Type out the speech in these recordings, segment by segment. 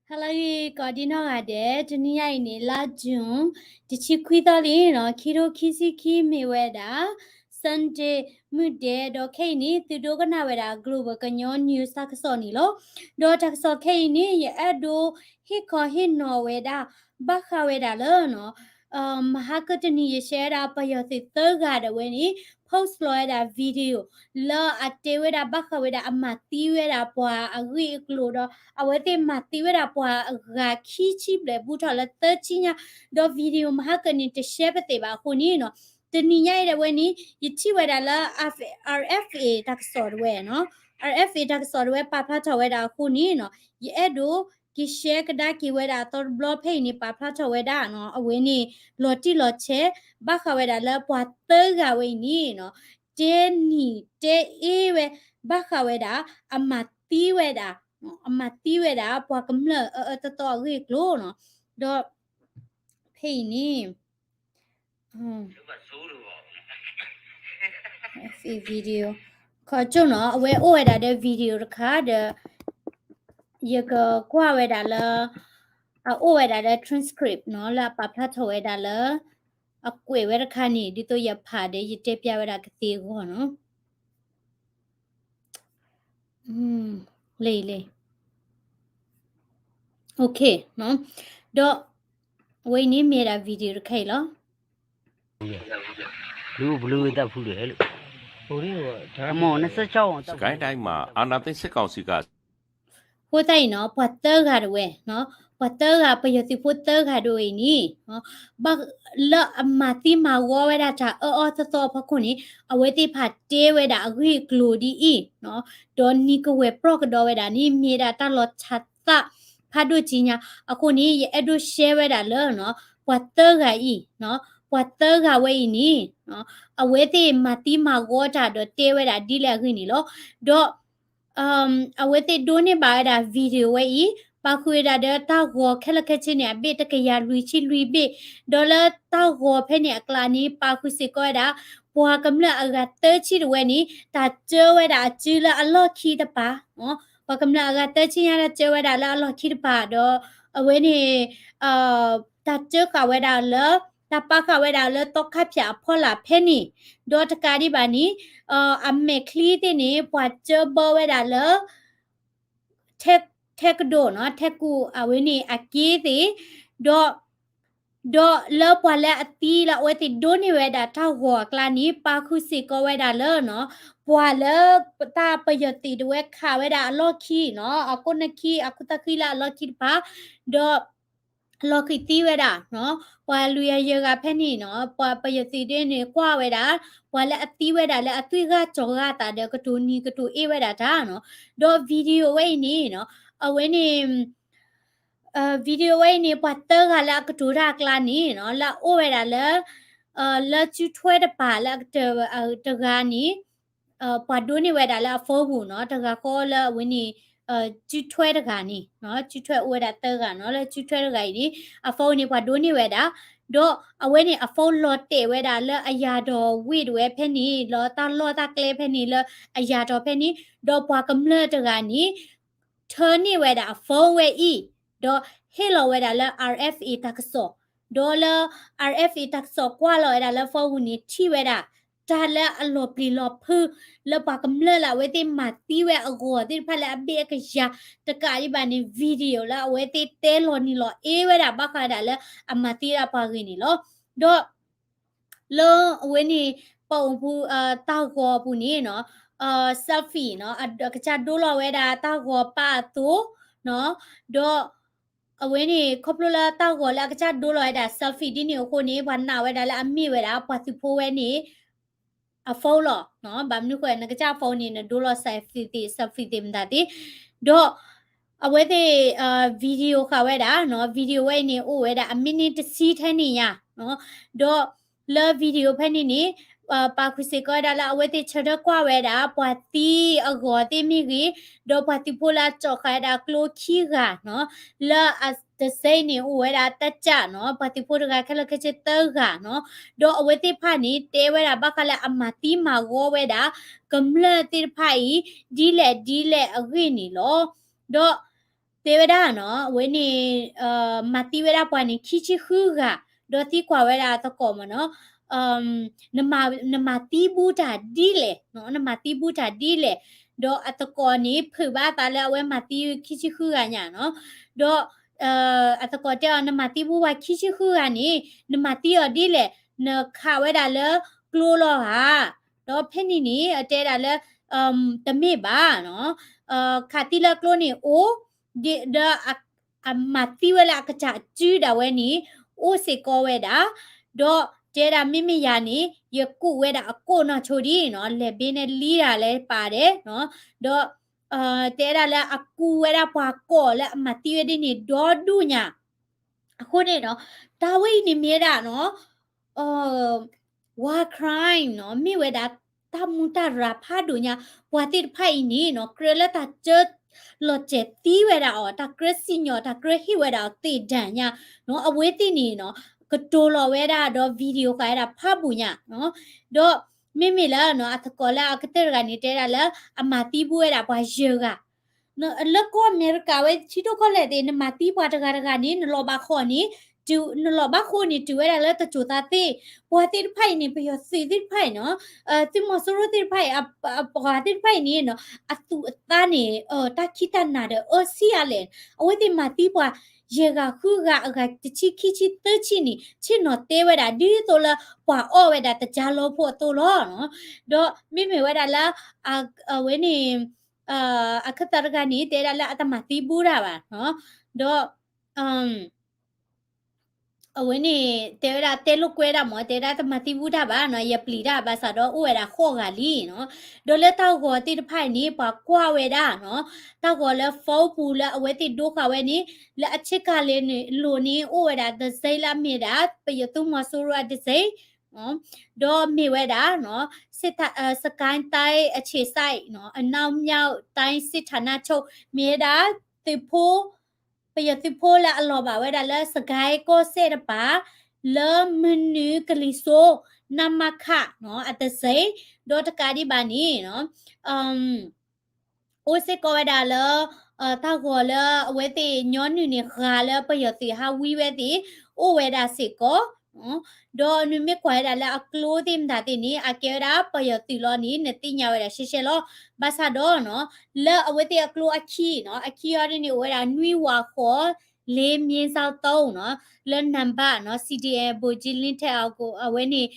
ဟါလၢအဂ့ၤ ကိးဒံနီၢ်ဂၤဒဲး, တနံၤညါအံၤန့ၣ် လါ June တဆံခွံသီလံနီၤ, ခံထိခံဆံခံ မ့ၢ်ဝဲဒၣ် Sunday မုၢ်ဒဲး, ဒီးခဲအံၤန့ၣ် သုဒိကနၣ်ဝဲဒၣ် Global ကညီ news တၢ်ကစီၣ်န့ၣ်လီၤ. ဒီးတၢ်ကစီၣ်ခဲအံၤန့ၣ် ယအဲၣ်ဒိးဟ့ၣ်ခီဟ့ၣ်နီၤဝဲဒၣ် ဘၣ်ဃးဝဲဒၣ်လၢနီၤ မဟါကတနံၤ ယရှဲဝဲဒၣ်ပယီၤသုးသၢဂၤဒၣ်ဝဲန့ၣ် post လီၤဝဲဒၣ် video လၢအတဲဝဲဒၣ်ဘၣ်ဃးဝဲဒၣ်အမၤသံဝဲဒၣ်ပှၤအဂ့ၢ်အကျိၤဒီး အဝဲသ့ၣ်မၤသံဝဲဒၣ်ပှၤအဂၤခံဆံဘျဲၣ် ဘူးထီၣ်လၢသၢဆံညါ, ဒီး video မဟါကန့ၣ် တရှဲပသ့ၣ်ဘၣ်အဃိန့ၣ်နီၤ, တနံၤညါအံၤဒၣ်ဝဲန့ၣ် ယထံၣ်ဝဲဒၣ်လၢ RFA တၢ်ကစီၣ်ဒၣ်ဝဲနီၤ, RFA တၢ်ကစီၣ်ဒၣ်ဝဲပာ်ဖျါထီၣ်ဝဲဒၣ်အဃိန့ၣ်နီၤ, ယအဲၣ်ဒိး က့ၤရှဲကဒါက့ၤဝဲဒၣ်အသီတဘျီဖဲအံၤန့ၣ် ပာ်ဖျါထီၣ်ဝဲဒၣ်နီၤ, အဝဲန့ၣ် လီၤတံၢ်လီၤဆဲး ဘၣ်ဃးဝဲဒၣ်လၢပှၤသၢဂၤဝဲအံၤန့ၣ်နီၤ, တဲနံၤတဲအ့ဝဲ ဘၣ်ဃးဝဲဒၣ် အမၤသံဝဲဒၣ်, အမၤသံဝဲဒၣ် ပှၤကမျၢၢ်အအၢအၢသီသီအဂ့ၢ်အကျိၤနီၤ, ဒီး ဖဲအံၤန့ၣ် video ခီကၠိၣ်နီၤ, အဝဲအိၣ်ဝဲဒၣ်ဒီး video တခါဒီး ယကကွၢ်ဝဲဒၣ်လၢ အအိၣ်ဝဲဒၣ်လၢ transcript နီၤ, လၢအပာ်ဖျါထီၣ်ဝဲဒၣ်လၢ အကွဲးဝဲတခါန့ၣ် ဒ်သိးယဖးဒီး ယတဲပျးဝဲဒၣ်ကသ့အဂီၢ်နီၤ. လံ လံ OK နီၤ, ဒီး အဝဲအံၤန့ၣ်မ့ၢ်ဒၣ် video တခါအံၤလီၤ. ဘျုးဘျုးတၢ်ဖုလၢာ်လၢ စစ်ကိုင်းတိုင်းမှာ အာဏာသိမ်းစစ်ကောင်စီက အဃိသတးအံၤနီၤ ပှၤသၢဂၤဒၣ်ဝဲ, ပှၤသၢဂၤ ပယီၤသုးဖိသၢဂၤဒၣ်ဝဲအံၤန့ၣ် ဘၣ်လၢအမၤသံမၤဂီၤဝဲဒၣ်တၢ်အၢအၢသီသီအဖီခိၣ်န့ၣ် အဝဲသ့ၣ်ဖးတဲဝဲဒၣ်အဂ့ၢ်အကျိၤဒ်အံၤ, ဒီးနံၤကဝဲၤပြီၣ်ကဒီးဝဲဒၣ်န့ၣ် မ့ၢ်ဒၣ်တၢ်လီၤတၢ်သၣ်ဖးဒိၣ်ကံညါ, အဃိန့ၣ် ယအဲၣ်ဒိးရှဲဝဲဒၣ်လၢ ပှၤသၢဂၤအံၤ, ပှၤသၢဂၤဝဲအံၤန့ၣ် အဝဲသ့ၣ်မၤသံမၤဂီၤတၢ်ဒီးတဲဝဲဒၣ်ဒ်လဲၣ်အဂ့ၢ်န့ၣ်လီၤ. ဒီး အဝဲသ့ၣ်ဒိးန့ၢ်ဘၣ်ဝဲဒၣ် video ဝဲအံၤ ပာ်ဃုာ်ဝဲဒၣ်ဒီးတၢ်ဂီၤခဲလၢာ်ခဲဆ့န့ၣ် အဘ့ၣ်တကယၤလွံၢ်ဆံလွံၢ်ဘ့ၣ်, ဒီးလၢတၢ်ဂီၤဖဲန့ၣ်အကျါန့ၣ် ပာ်ဃုာ်စ့ၢ်ကီးဝဲဒၣ် ပှၤကမျၢၢ်အဂၤသၢဆံတဝဲန့ၣ် တၢ်စၢဝဲဒၣ်အစုလၢအလီၢ်ခံတပၤ, ပှၤကမျၢၢ်အဂၤသၢဆံညါ တၢ်စၢဝဲဒၣ်လၢအလီၢ်ခံတပၤဒီး အဝဲန့ၣ် တၢ်စၢဃာ်ဝဲဒၣ်လၢ တၢ်ပာ်ဃာ်ဝဲဒၣ်လၢသီခါဖၠၣ်အဖီလာ်ဖဲန့ၣ်, ဒီးတကးဒံးဘၣ်န့ၣ် အမဲာ်ချံသ့ၣ်န့ၣ် ပှၤစၢဘီဝဲဒၣ်လၢ ထဲကဒိၣ်နီၤ ထဲကူၣ်အဝဲန့ၣ်အက့သ့ၣ်, ဒီး ဒီးလၢပှၤလၢအသံလၢအဝဲသ့ၣ်ဒိးန့ၢ်ဝဲဒၣ်တၢ်ဂီၤအကျါန့ၣ် ပာ်ဃုာ်စ့ၢ်ကီးဝဲဒၣ်လၢနီၤ ပှၤလၢတၢ်ပယီၤသုးတဝဲခးဝဲဒၣ်အလီၢ်ခံနီၤ အကိးနခံ အခိၣ်သၣ်ဃံလၢအလီၢ်ခံတဖၣ်, ဒီး လီၤဃံၤသံဝဲဒၣ်နီၤ ပှၤလွံၢ်ယၤယဲၢ်ဂၤဖဲန့ၣ်နီၤ ပှၤပယီၤသုးဒ်န့ၣ်ကွၢ်ဝဲဒၣ် ပှၤလၢအသံဝဲဒၣ်လၢအသွံၣ်ဂၢ်စီၤဂၢ်သးဒီး ကတိၤနံၤကတိၤအ့ၣ်ဝဲဒၣ်တၢ်နီၤ, ဒီး video ဝဲအံၤန့ၣ်နီၤ အဝဲန့ၣ် video ဝဲအံၤန့ၣ် ပှၤသၢဂၤလၢအကတိၤတၢ်အကျါန့ၣ်နီၤ လၢအအိၣ်ဝဲဒၣ်လၢ လၢစုထွဲတပၤလၢအကတၢၢ်တဂၤန့ၣ် ပှၤဒိးန့ၢ်ဝဲဒၣ်လၢအ phone ပူၤနီၤ တဂၤဃီလၢအဝဲန့ၣ် စုထွဲတဂၤန့ၣ် စုထွဲအိၣ်ဝဲဒၣ်သၢဂၤနီၤ လၢစုထွဲတဂၤအံၤန့ၣ် အ phone န့ၣ် ပှၤဒိးန့ၢ်ဝဲဒၣ် ဒီးအဝဲန့ၣ်အ phone လီၤတဲာ်ဝဲဒၣ်လၢအယၤဒီးဝ့ၢ်တဝဲဖဲန့ၣ် လၢတၢ်လီၢ်တၢ်ကျဲဖဲန့ၣ်လၢအယၤဒီးဖဲန့ၣ် ဒီးပှၤကမျၢၢ်တဂၤန့ၣ် ထၢန့ၢ်ဝဲဒၣ်အ phone ဝဲအံၤ ဒီးဟ့ၣ်လီၤဝဲဒၣ်လၢ RFA တၢ်ကစီၣ်, ဒီးလၢ RFA တၢ်ကစီၣ်ကွၢ်လီၤဝဲဒၣ်လၢ phone ပူၤန့ၣ် ထံၣ်ဝဲဒၣ် တၢ်လၢအလီၤပျံၤလီၤဖုး လၢပှၤကမျၢၢ်လၢအဝဲသ့ၣ်မၤသံဝဲအဂီၢ်သ့ၣ်တဖၣ်လၢအဘ့ၣ်အကယၤ တကးဒံးဘၣ်န့ၣ် video လၢအဝဲသ့ၣ်တဲလီၤနံၤလီၤအ့ဝဲဒၣ်ဘၣ်ဃးဒၣ်လၢအမၤသံဝဲဒၣ်ပှၤဂ့ၢ်န့ၣ်လီၤ. ဒီး လၢအဝဲန့ၣ် ပအိၣ်ဖူ တၢ်ဂီၤအပူၤန့ၣ်နီၤ selfie နီၤ အကစၢ်ဒိလီၤဝဲဒၣ်တၢ်ဂီၤပာ်အသိးနီၤ ဒီး အဝဲန့ၣ် ခီဖျိလၢတၢ်ဂီၤလၢအကစၢ်ဒိလီၤဝဲဒၣ် selfie ဒ်န့ၣ်အဃိန့ၣ် ပှၤနာ်ဝဲဒၣ်လၢအမ့ၢ်ဝဲဒၣ် ပှၤသုးဖိဝဲန့ၣ် အ phone လီၤ. ဘၣ်မနုၤဃိ နကစၢ် phone န့ၣ် နဒိလီၤ selfie သ့ selfie သ့မတၤသ့ ဒီး အဝဲသ့ၣ် video ဃာ်ဝဲဒၣ်နီၤ video ဝဲအံၤန့ၣ် အိၣ်ဝဲဒၣ်အ minute တဆံထဲန့ၣ်ညါ ဒီးလၢ video ဖဲန့ၣ်န့ၣ် ပာ်ဃုာ်စ့ၢ်ကီးဝဲဒၣ်လၢအဝဲသ့ၣ်ဆၢထၢၣ်ကွၢ်ဝဲဒၣ် ပှၤသံအဂီၤသ့ၣ်မ့ၢ်ဂ့ၤ, ဒီးပှၤသုးဖိလၢအကၠီၣ်ဃာ်ဝဲဒၣ်ကျိခံဂၤနီၤ, လၢအတစဲးန့ၣ်အိၣ်ဝဲဒၣ်တၢ်ကၠၢ်နီၤ, ပှၤသုးဖိတဂၤခဲလၢာ်ခဲဆ့သၢဂၤနီၤ, ဒီးအဝဲသ့ၣ်တဖၣ်န့ၣ် တဲဝဲဒၣ်ဘၣ်ဃးလၢအမၤသံမၤဂီၤဝဲဒၣ် ကမျၢၢ်သ့ၣ်တဖၣ်အံၤ ဒ်လဲၣ်ဒ်လဲၣ်အဂ့ၢ်န့ၣ်လီၤ. ဒီး တဲဝဲဒၣ်နီၤ အဝဲန့ၣ် မၤသံဝဲဒၣ်ပှၤန့ၣ် ခံဆံဃုဂၤ, ဒီးသံကွၢ်ဝဲဒၣ်အသကိးမ့ၢ်နီၤ နမၤသံဘူးတၢ်ဒ်လဲၣ်နီၤ, နမၤသံဘူးတၢ်ဒ်လဲၣ်, ဒီးအသကိးန့ၣ် ဖုးဘၣ်အသးလၢအဝဲမၤသံခံဆံဃုဂၤညါနီၤ, ဒီး အသကိးတဲအီၤ နမၤသံဘူးပှၤခံဆံဃုဂၤန့ၣ် နမၤသံအီၤဒ်လဲၣ်, နခးဝဲဒၣ်လၢကျိလီၤဧါ, ဒီးဖဲန့ၣ်န့ၣ် အတဲဒၣ်လၢ တမ့ၢ်ဘၣ်နီၤ, ခးသံလၢကျိန့ၣ်အိၣ်, ဒီး အမၤသံဝဲလၢအကစၢ်အစုဒၣ်ဝဲန့ၣ် အိၣ်စ့ၢ်ကီးဝဲဒၣ်, ဒီးတဲဒၣ်မ့မ့ၢ်ယၤန့ၣ် ယကူးဝဲဒၣ်အကိၣ်နီၢ်ဆိဒံးနီၤ, လဲၤဘ့နဲလံတၢ်လဲၤပာ်ဒဲးနီၤ, ဒီး တဲဒၣ်လၢအကူးဝဲဒၣ်ပှၤကိးလၢအမၤသံဝဲဒ်န့ၣ်ဒီဒူၣ်ညါ, အဃိန့ၣ်နီၤ တၢ်ဝဲအံၤန့ၣ်မ့ၢ်ဝဲဒၣ်နီၤ war crime နီၤ, မ့ၢ်ဝဲဒၣ်တၢ်မူတၢ်ရၢ်ဖးဒိၣ်ညါ, ပှၤသ့ၣ်တဖၣ်အံၤန့ၣ်နီၤ ကြၢးလၢတၢ်စၢလီၤစဲၤသံဝဲဒၣ်အီၤ, တၢ်ကြၢးစံၣ်ညီၣ် တၢ်ကြၢးဟ့ၣ်ဝဲဒၣ်အီၤသ့ၣ်ဒၣ်ညါနီၤ, အဝဲသ့ၣ်န့ၣ်နီၤ ကတိၤလီၤဝဲဒၣ်ဒီး video ဃာ်ဝဲဒၣ်ဖးဘူးညါနီၤ, ဒီးမ့မ့ၢ်လၢနီၤ အသကိးလၢအကတၢၢ်တဂၤန့ၣ် တဲဒၣ်လၢအမၤသံဘူးဝဲဒၣ်ပှၤယဲၢ်ဂၤ လၢကီၢ်အမဲရကၤဝဲ ထံဒိၣ်ကီၢ်လဲၢ်သ့ၣ် နမၤသံပှၤတဂၤတဂၤန့ၣ် နလီၤဘၣ်ဃိးန့ၣ် တုၤ နလီၤဘၣ်ဃိးန့ၣ် တုၤဝဲဒၣ်လၢတစိၤသးသ့ၣ်, ပှၤသ့ၣ်တဖၣ်အံၤန့ၣ် ပယီၤသုးသ့ၣ်တဖၣ်အံၤနီၤ, သုးမီၤစိရိၤသ့ၣ်တဖၣ်အံၤ အပှၤသ့ၣ်တဖၣ်အံၤန့ၣ်နီၤ အသူၣ်အသးန့ၣ် တၢ်ခံးတၢ်နၤဒီးအၢဆံးအါလဲၣ်, အဝဲသ့ၣ်မၤသံပှၤ ယဲၢ်ဂၤဃုဂၤအဂၤ တဆံခံဆံသၢဆံန့ၣ် ဆ့ၣ်နီၤတဲဝဲဒၣ် ဒ်သိးလၢပှၤအီၣ်ဝဲဒၣ်သကြားလီဖိအသိးလီၤနီၤ, ဒီးမ့မ့ၢ်ဝဲဒၣ်လၢ အဝဲန့ၣ် အခၢၣ်သးတဂၤန့ၣ် တဲဒၣ်လၢအတမၤသံဘူးတၢ်ဘၣ်နီၤ, ဒီး အဝဲန့ၣ် တဲဝဲဒၣ်တဲလိာ်ကွဲဒၣ်မ့ၢ် တဲဒၣ်တမၤသံဘူးတၢ်ဘၣ်နီၤ, ယပျံၤတၢ်ဘၣ်ဆၣ်ဒီးအိၣ်ဝဲဒၣ်ဃိးဂၤလံနီၤ, ဒီးလၢတၢ်ဂီၤသ့ၣ်တဖၣ်အံၤန့ၣ် ပှၤကွၢ်ဝဲဒၣ်နီၤ, တၢ်ဂီၤလၢ phone ပူၤလၢအဝဲသ့ၣ်ဒိဃာ်ဝဲန့ၣ် လၢအဆ့ကၤလ့ၤန့ၣ် လိၤန့ၣ် အိၣ်ဝဲဒၣ်တစ့လၢအမ့ၢ်ဒၣ် ပယီၤသုးမီၤစိရိၤအတစ့ ဒီးမ့ၢ်ဝဲဒၣ်နီၤ စစ် စစ်ကိုင်းတိုင်းအခြေစိုက်နီၤ အနောက်မြောက်တိုင်းစစ်ဌာနချုပ် မ့ၢ်ဝဲဒၣ် သုးဖိ ပယီၤသုးဖိလၢအလီၤဘၣ်ဝဲဒၣ်လၢ စစ်ကိုင်း ကီၢ်စဲၣ်တပၤ လၢမနုၤကလံၤစိ နမခ နီၤ အတစ့ ဒီးတကးဒံးဘၣ်န့ၣ်နီၤ အိၣ်စ့ၢ်ကီးဝဲဒၣ်လၢ တၢ်ဂီၤလၢအဝဲသ့ၣ်ညီနုၢ်န့ၣ် ဂၤလၢပယီၤသုးဟးဝံဝဲသ့ၣ် အိၣ်ဝဲဒၣ်စ့ၢ်ကီး ဒီးနမ့ၢ်ကွၢ်ဝဲဒၣ်လၢအကျိသ့ၣ်မတၤသ့ၣ်န့ၣ် အကဲဝဲဒၣ်ပယီၤသုးလီၤန့ၣ် နသ့ၣ်ညါဝဲဒၣ်ရှဲရှဲလီၤ. ဘၣ်ဆၣ်ဒီးနီၤ လၢအဝဲသ့ၣ်အကျိအခံနီၤ အခံအီၤဒ်န့ၣ် အိၣ်ဝဲဒၣ် နွံဝးဃိး လေးမြင်းဆောင်သုံးနီၤ လၢနံပါတ်နီၤ CDM ဗိုလ်ကြီးလင်းထက်အောင် အဝဲန့ၣ်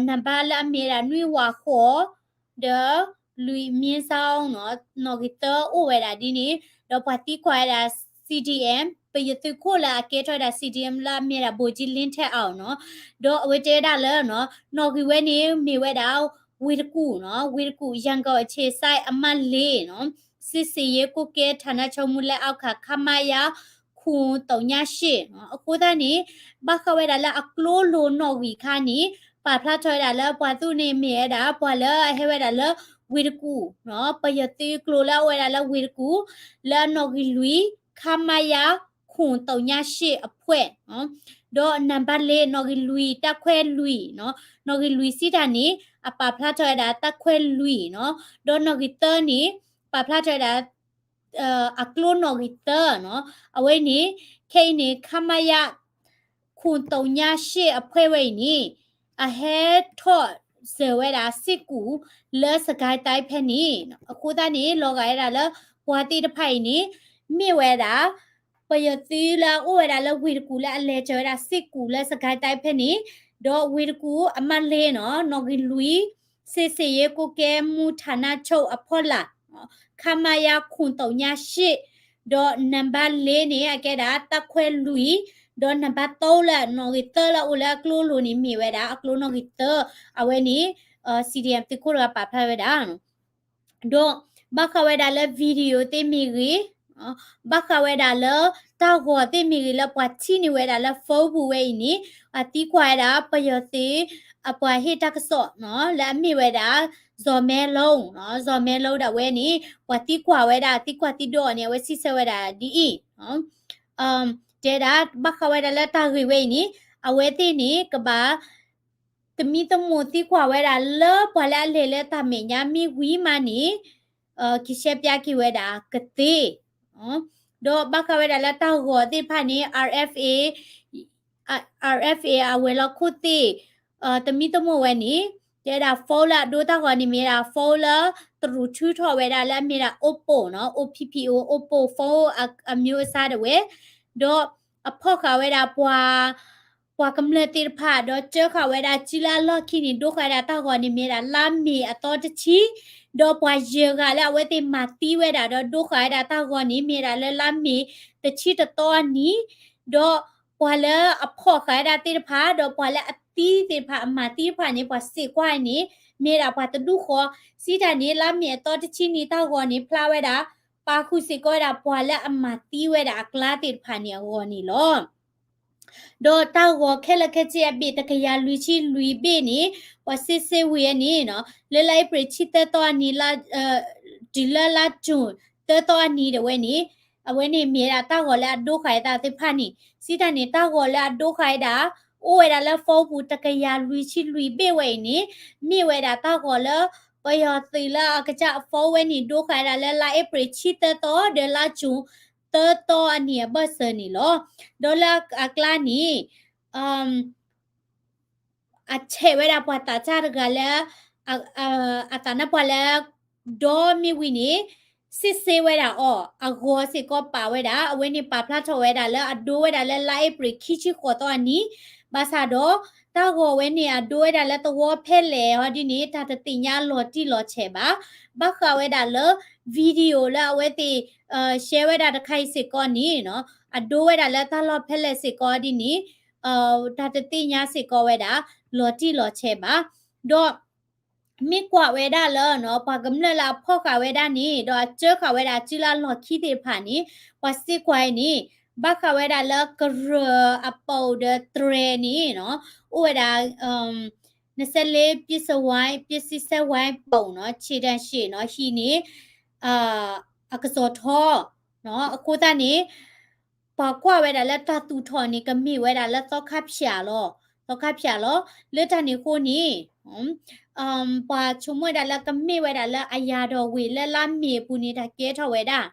နံပါတ်လၢအမ့ၢ်ဝဲဒၣ် နွံဝးဃိး ဒီး လွံၢ်မြင်းဆောင်နီၤ နီၣ်ဂံၢ်သၢအိၣ်ဝဲဒၣ်ဒ်န့ၣ် ဒီးပှၤသံကွၢ်ဝဲဒၣ် CDM ပယီၤသုးခိၣ်လၢအကဲထီၣ်ဝဲဒၣ် CDM လၢအမ့ၢ်ဝဲဒၣ် ဗိုလ်ကြီးလင်းထက်အောင်နီၤ ဒီးအဝဲတဲဝဲဒၣ်လၢ နီၣ်ဂံၢ်ဝဲန့ၣ် မ့ၢ်ဝဲဒၣ် ဝ့ၢ်တကူၣ်နီၤ ဝ့ၢ်တကူၣ် ရန်ကုန်အခြေစိုက်အမှတ်လေးနီၤ စစ်ဆင်ရေးကွပ်ကဲဌာနချုပ်မှူးလက်အောက်ခံ ခမရ ခွန်သုံးညရှစ်နီၤ အဃိသတးန့ၣ် ဘၣ်ဃးဝဲဒၣ်လၢအကျိလိၤနီၣ်ဂံၢ်ခါန့ၣ် ပာ်ဖျါထီၣ်ဝဲဒၣ်လၢပှၤသုးန့ၣ်မ့ၢ်ဝဲဒၣ် ပှၤလၢအဟဲဝဲဒၣ်လၢ ဝ့ၢ်တကူၣ်နီၤ ပယီၤသုးကျိၤလၢအအိၣ်ဝဲဒၣ်လၢဝ့ၢ်တကူၣ် လၢအနီၣ်ဂံၢ်လွံၢ် ခမရ ခွန်သုံးညရှစ်အဖွဲ့နီၤ ဒီးနံပါတ်လေး နီၣ်ဂံၢ်လွံၢ် တပ်ခွဲလွံၢ်နီၤ နီၣ်ဂံၢ်လွံၢ်စံးတၢ်န့ၣ် အပာ်ဖျါထီၣ်ဝဲဒၣ် တပ်ခွဲလွံၢ်နီၤ ဒီးနီၣ်ဂံၢ်သၢန့ၣ် ပာ်ဖျါထီၣ်ဝဲဒၣ် အကျိနီၣ်ဂံၢ်သၢနီၤ အဝဲန့ၣ် ခဲအံၤန့ၣ် ခမရ ခွန်သုံးညရှစ်အဖွဲ့ဝဲအံၤန့ၣ် အဟဲထီၣ်စၢၤဝဲဒၣ်စ့ၢ်ကူၣ်လၢ စစ်ကိုင်းတိုင်း ဖဲန့ၣ် အဃိသတးန့ၣ် လီၤဂာ်ဝဲဒၣ်လၢ ပှၤသ့ၣ်တဖၣ်အံၤန့ၣ် မ့ၢ်ဝဲဒၣ် ပယီၤသုးလၢအအိၣ်ဝဲဒၣ်လၢဝ့ၢ်တကူၣ်လၢအလဲၤစၢၤဝဲဒၣ်စ့ၢ်ကူၣ်လၢ စစ်ကိုင်းတိုင်း ဖဲန့ၣ် ဒီးဝ့ၢ်တကူၣ်အမှတ်လေးနီၤ နီၣ်ဂံၢ်လွံၢ် စစ်ဆင်ရေးကွပ်ကဲမှုဌာနချုပ်အဖီလာ် ခမရ ခွန်သုံးညရှစ် ဒီးနံပါတ်လေးန့ၣ် အကဲဒၣ် တပ်ခွဲလွံၢ် ဒီးနံပါတ်သုံးလၢ နီၣ်ဂံၢ်သၢလၢအအိၣ်လၢအကျိလိၤန့ၣ် မ့ၢ်ဝဲဒၣ် အကျိနီၣ်ဂံၢ်သၢ အဝဲန့ၣ် CDM သုးခိၣ်တဂၤပာ်ဖျါဝဲဒၣ် ဒီးဘၣ်ဃးဝဲဒၣ်လၢ video သ့ၣ်မ့ၢ်ဂ့ၤ, ဘၣ်ဃးဝဲဒၣ်လၢ တၢ်ဂီၤသ့ၣ်မ့ၢ်ဂ့ၤလၢပှၤထံၣ်န့ၢ်ဝဲဒၣ်လၢ phone ပူၤဝဲအံၤန့ၣ် အသံကွၢ်ဝဲဒၣ် ပယီၤသုး အပှၤဟ့ၣ်တၢ်ကစီၣ်နီၤ လၢအမ့ၢ်ဝဲဒၣ် စီၤမဲလုံးနီၤ စီၤမဲလုံး ဒၣ်ဝဲန့ၣ် ပှၤသံကွၢ်ဝဲဒၣ် သံကွၢ်သံဒိးအီၤန့ၣ် အဝဲစံးဆၢဝဲဒၣ်ဒ်အံၤ တဲဒၣ် ဘၣ်ဃးဝဲဒၣ်လၢတၢ်ဂ့ၢ်ဝဲအံၤန့ၣ် အဝဲသ့ၣ်န့ၣ် ကဘၣ် သမံသမိးသံကွၢ်ဝဲဒၣ်လၢပှၤလၢအလဲၤလၢတၢ်မဲာ်ညါမ့ၢ်ဝံၤမးန့ၣ် ကရှဲပျါက့ၤဝဲဒၣ်ကသ့ ဒီးဘၣ်ဃးဝဲဒၣ်လၢတၢ်ဂီၤသ့ၣ်တဖၣ်န့ၣ် RFA RFA အဝဲၤလီၢ်ခိၣ်သ့ၣ် တမံတမိၢ်ဝဲန့ၣ် တဲဒၣ် phone လၢအဒိတၢ်ဂီၤန့ၣ်မ့ၢ်ဒၣ် phone လၢတရူးထုးထီၣ်ဝဲဒၣ်လၢအမ့ၢ်ဒၣ် Oppo နီၤ, O P P O Oppo phone အမျိုးအစား ဒၣ်ဝဲ, ဒီးအဖီၣ်ဃာ်ဝဲဒၣ်ပှၤ ပှၤကမျၢၢ်သ့ၣ်တဖၣ် ဒီးစၢဃာ်ဝဲဒၣ်စုလၢအလီၢ်ခံန့ၣ် ဒိဃာ်ဝဲဒၣ်တၢ်ဂီၤန့ၣ်မ့ၢ်ဒၣ်လါမ့ၤအသီတဆံ, ဒီးပှၤယဲၢ်ဂၤလၢအဝဲသ့ၣ်မၤသံဝဲဒၣ် ဒီးဒိဃာ်ဝဲဒၣ်တၢ်ဂီၤန့ၣ်မ့ၢ်ဒၣ်လၢလါမ့ၤတဆံတသီအနံၤ, ဒီးပှၤလၢအဖီၣ်ဃာ်ဝဲဒၣ်သ့ၣ်တဖၣ် ဒီးပှၤလၢအသံသ့ၣ်တဖၣ် အမၤသံတဖၣ်န့ၣ် ပှၤစ့ၢ်ကွၢ်န့ၣ် မ့ၢ်ဒၣ်ပှၤတဒူၣ်ဃီ, စံးတၢ်န့ၣ် လါမ့ၤအသီတဆံနံၤတၢ်ဂီၤန့ၣ် ဖျါဝဲဒၣ် ပာ်ဃုာ်စ့ၢ်ကီးဝဲဒၣ်ပှၤလၢအမၤသံဝဲဒၣ်အကျါသ့ၣ်တဖၣ်န့ၣ်အဂီၢ်န့ၣ်လီၤ. ဒီးတၢ်ဂီၤခဲလၢာ်ခဲဆ့အဘ့ၣ် တကယၤလွံၢ်ဆံလွံၢ်ဘ့ၣ်န့ၣ် ပှၤစ့စ့ဝံၤဝဲန့ၣ် လၢလါအ့ဖြ့ၣ်တဆံသၢသီအနံၤ တုၤလၢလါကၠူၣ်သၢသီအနံၤ ဒၣ်ဝဲန့ၣ် အဝဲန့ၣ်မ့ၢ်ဝဲဒၣ်တၢ်ဂီၤလၢအဒိဃာ်အသးသ့ၣ်တဖၣ်န့ၣ်, စံးတၢ်န့ၣ် တၢ်ဂီၤလၢအဒိဃာ်ဝဲဒၣ် အိၣ်ဝဲဒၣ်လၢ phone ပူၤ တကယၤလွံၢ်ဆံလွံၢ်ဘ့ၣ်ဝဲအံၤန့ၣ် မ့ၢ်ဝဲဒၣ်တၢ်ဂီၤလၢ ပယီၤသုးလၢအကစၢ်အ phone ဝဲန့ၣ် ဒိဃာ်ဝဲဒၣ်လၢလါအ့ဖြ့ၣ်တဆံသၢသီ ဒီးလါကၠူၣ်သၢသီအနံၤအဘၢၣ်စၢၤန့ၣ်လီၤ. ဒီးလၢအကျါန့ၣ် အဆဲးဝဲဒၣ်ပှၤသးစၢ်တဂၤလၢ အသးနါပှၢ်လၢ ဒီမ့ၢ်ဝံၤန့ၣ် စ့စ့ဝဲဒၣ်အီၤ အဂီၤစ့ၢ်ကီးပာ်ဝဲဒၣ် အဝဲန့ၣ်ပာ်ဖျါထီၣ်ဝဲဒၣ်လၢအဒိဝဲဒၣ်လၢလါအ့ဖြ့ၣ်ခံဆံဃိးသီအနံၤ, ဘၣ်ဆၣ်ဒီး တၢ်ဂီၤဝဲန့ၣ် အဒိဝဲဒၣ်လၢသဝီဖဲလဲၣ်အီၤဒ်န့ၣ် တၢ်တသ့ၣ်ညါလီၤတံၢ်လီၤဆဲးဘၣ်. ဘၣ်ဃးဝဲဒၣ်လၢ video လၢအဝဲသ့ၣ် share ဝဲဒၣ်တခါအံၤစ့ၢ်ကီးန့ၣ် အဒိဝဲဒၣ်လၢတၢ်လီၢ်ဖဲလဲၣ်စ့ၢ်ကီးဒ်န့ၣ် တၢ်တသ့ၣ်ညါစ့ၢ်ကီးဝဲဒၣ် လီၤတံၢ်လီၤဆဲးဘၣ်. ဒီး မ့ၢ်ကွၢ်ဝဲဒၣ်လၢ ပှၤကမျၢၢ်လၢအဖီၣ်ဃာ်ဝဲဒၣ်န့ၣ် ဒီးအစၢဃာ်ဝဲဒၣ်စုလၢအလီၢ်ခံသ့ၣ်တဖၣ်န့ၣ် ပှၤစ့ကွၢ်အံၤန့ၣ် ဘၣ်ဃးဝဲဒၣ်လၢကရၢၢ်အပူၤဒီးတြဲၤန့ၣ် အိၣ်ဝဲဒၣ် နစဲးလ့ ပစဝဲ ပစံးစဲးဝဲ ပူၤနီၤ ခြေတံဆိပ်နီၤ ဟံးန့ၢ် အကစီၤထီ အဃိသတးန့ၣ် ပှၤကွၢ်ဝဲဒၣ်လၢတၢ်သူၣ်ထီၣ်န့ၣ် ကမ့ၢ်ဝဲဒၣ်လၢသီခါဖၠၣ်လီၤ, သီခါဖၠၣ်လီၤ. လၢတၢ်န့ၣ်အဃိန့ၣ် ပှၤဆိကမိၣ်ဝဲဒၣ်လၢကမ့ၢ်ဝဲဒၣ်လၢအယၤဒီးဝ့ၢ်လၢလါမ့ၤအပူၤန့ၣ် တၢ်ကဲထီၣ်ဝဲဒၣ်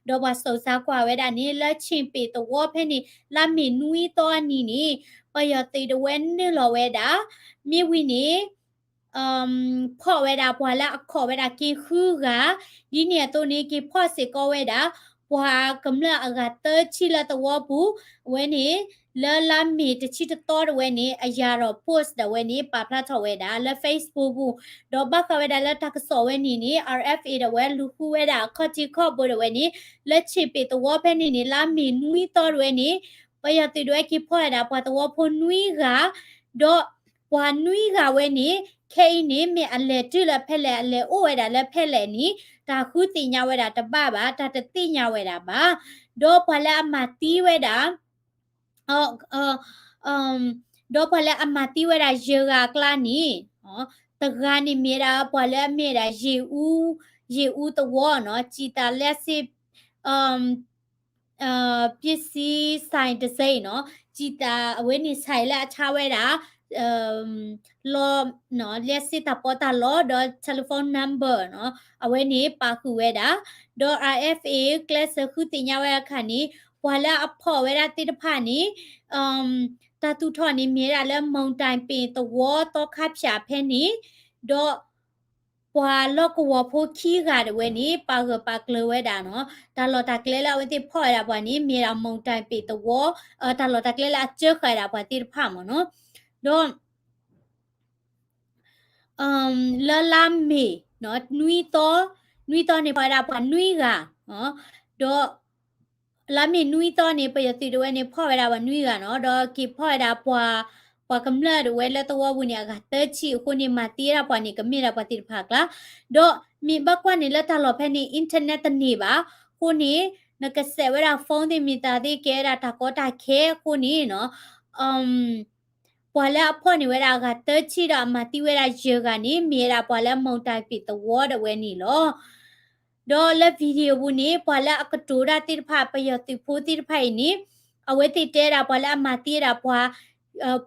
ဒီးပှၤစီၤစါကွၢ်ဝဲဒၣ်န့ၣ် လၢဆ့ၣ်ပ့ၤသဝီဖဲန့ၣ် လါမ့ၤနွံသီအနံၤန့ၣ် ပယီၤသုးဒၣ်ဝဲနုာ်လီၤဝဲဒၣ် မ့ၢ်ဝံၤန့ၣ် ဖီၣ်ဝဲဒၣ်ပှၤလၢအခီၣ်ဝဲဒၣ်က့ၤဃုဂၤ, ဒ်န့ၣ်အသိးန့ၣ် က့ၤဖီၣ်စ့ၢ်ကီးဝဲဒၣ် ပှၤကမျၢၢ်အဂၤသၢဆံလၢသဝီပူၤ, အဝဲန့ၣ် လၢလါမ့ၤတဆံတသီဒၣ်ဝဲန့ၣ် အယၤဒီး post ဒၣ်ဝဲန့ၣ် ပာ်ဖျါထီၣ်ဝဲဒၣ်လၢ Facebook ပူၤ, ဒီးဘၣ်ဃးဝဲဒၣ်လၢတၢ်ကစီၣ်ဝဲန့ၣ်န့ၣ် RFA ဒၣ်ဝဲလူၤဃုဝဲဒၣ်အခီၣ်ထံးခီၣ်ဘိဒၣ်ဝဲန့ၣ် လၢဆ့ၣ်ပ့ၤသဝီဖဲန့ၣ်န့ၣ် လါမ့ၤနွံသီဒၣ်ဝဲန့ၣ် ပယီၤသုးဒၣ်ဝဲက့ၤဖီၣ်ဝဲဒၣ်ပှၤသဝီဖိနွံဂၤ, ဒီးပှၤနွံဂၤဝဲန့ၣ် ခဲအံၤန့ၣ် မ့ၢ်အလဲၤတုၤလၢဖဲလဲၣ် အလဲၤအိၣ်ဝဲဒၣ်လၢဖဲလဲၣ်န့ၣ် တၢ်ဃုသ့ၣ်ညါဝဲဒၣ်တဘၣ်ဘၣ်, တၢ်တသ့ၣ်ညါဝဲဒၣ်ဘၣ်. ဒီးပှၤလၢအမၤသံဝဲဒၣ် ဒီးပှၤလၢအမၤသံဝဲဒၣ်ယဲၢ်ဂၤအကျါန့ၣ် တဂၤန့ၣ်မ့ၢ်ဒၣ်ပှၤလၢအမ့ၢ်ဒၣ် ယ့ၣ်အူသဝီနီၤ, စံးတၢ်လၢစ့ ပစံး ဆိုင်တံဆိပ်နီၤ, စံးတၢ်အဝဲန့ၣ် ဆိုင်လၢအဆါဝဲဒၣ် လီ လၢစ့တၢ်ပီးတၢ်လီ ဒီး telephone number နီၤ, အဝဲန့ၣ်ပာ်ဃုာ်ဝဲဒၣ်, ဒီး RFA ကျဲးစၢးဃုသ့ၣ်ညါဝဲအခါန့ၣ် ပှၤလၢအဖီၣ်ဝဲဒၣ်သ့ၣ်တဖၣ်န့ၣ် တၢ်သူၣ်ထီၣ်န့ၣ်မ့ၢ်ဝဲဒၣ်လၢ မုန်တိုင်ပင် သဝီသီခါဖၠၣ်ဖဲန့ၣ်, ဒီး ပှၤလီၢ်ကဝီၤဖိခံဂၤဒၣ်ဝဲန့ၣ် ပာ်ဂၢၢ်ပာ်ကျၢၤဝဲဒၣ်နီၤ, တၢ်လီၢ်တၢ်ကျဲလၢအဝဲသ့ၣ်ဖီၣ်ဝဲဒၣ်ပှၤန့ၣ် မ့ၢ်ဒၣ် မုန်တိုင်ပင် သဝီ, တၢ်လီၢ်တၢ်ကျဲလၢအစၢဃာ်ဝဲဒၣ်ပှၤသ့ၣ်တဖၣ်မ့ၢ်နီၤ, ဒီး လၢလါမ့ၤ နွံသီ, နွံသီန့ၣ်ဖီၣ်ဝဲဒၣ်ပှၤနွံဂၤ, ဒီး လါမ့ၤနွံသီန့ၣ် ပယီၤသုးဒၣ်ဝဲန့ၣ် ဖီၣ်ဝဲဒၣ်ပှၤနွံဂၤနီၤ, ဒီးက့ၤဖီၣ်ဝဲဒၣ်ပှၤ, ပှၤကမျၢၢ်ဒၣ်ဝဲလၢသဝီပူၤန့ၣ် အဂၤသၢဆံအဃိန့ၣ် မၤသံဝဲဒၣ်ပှၤန့ၣ် ကမ့ၢ်ဒၣ်ပှၤသ့ၣ်တဖၣ်အကျါ, ဒီးမ့ၢ်ဘၣ်ကွၢ်န့ၣ်လၢတၢ်လီၢ်ဖဲန့ၣ် internet တန့ၢ်ဘၣ်, အဃိန့ၣ် နကစဲးဝဲဒၣ် phone သ့ၣ်မ့ၢ်သးသ့ၣ်ကဲဝဲဒၣ်တၢ်ကီတၢ်ခဲအဃိန့ၣ်နီၤ ပှၤလၢအဖီၣ်န့ၢ်ဝဲဒၣ်အဂၤသၢဆံဒီးအမၤသံဝဲဒၣ်ယဲၢ်ဂၤန့ၣ် မ့ၢ်ဝဲဒၣ်ပှၤလၢ မုန်တိုင်ပင် သဝီဒၣ်ဝဲန့ၣ်လီၤ. ဒီးလၢ video ပူၤန့ၣ် ပှၤလၢအကတိၤဒၣ်သ့ၣ်တဖၣ် ပယီၤသုးဖိသ့ၣ်တဖၣ်အံၤန့ၣ် အဝဲသ့ၣ်တဲဒၣ်ပှၤလၢအမၤသံဝဲဒၣ်ပှၤ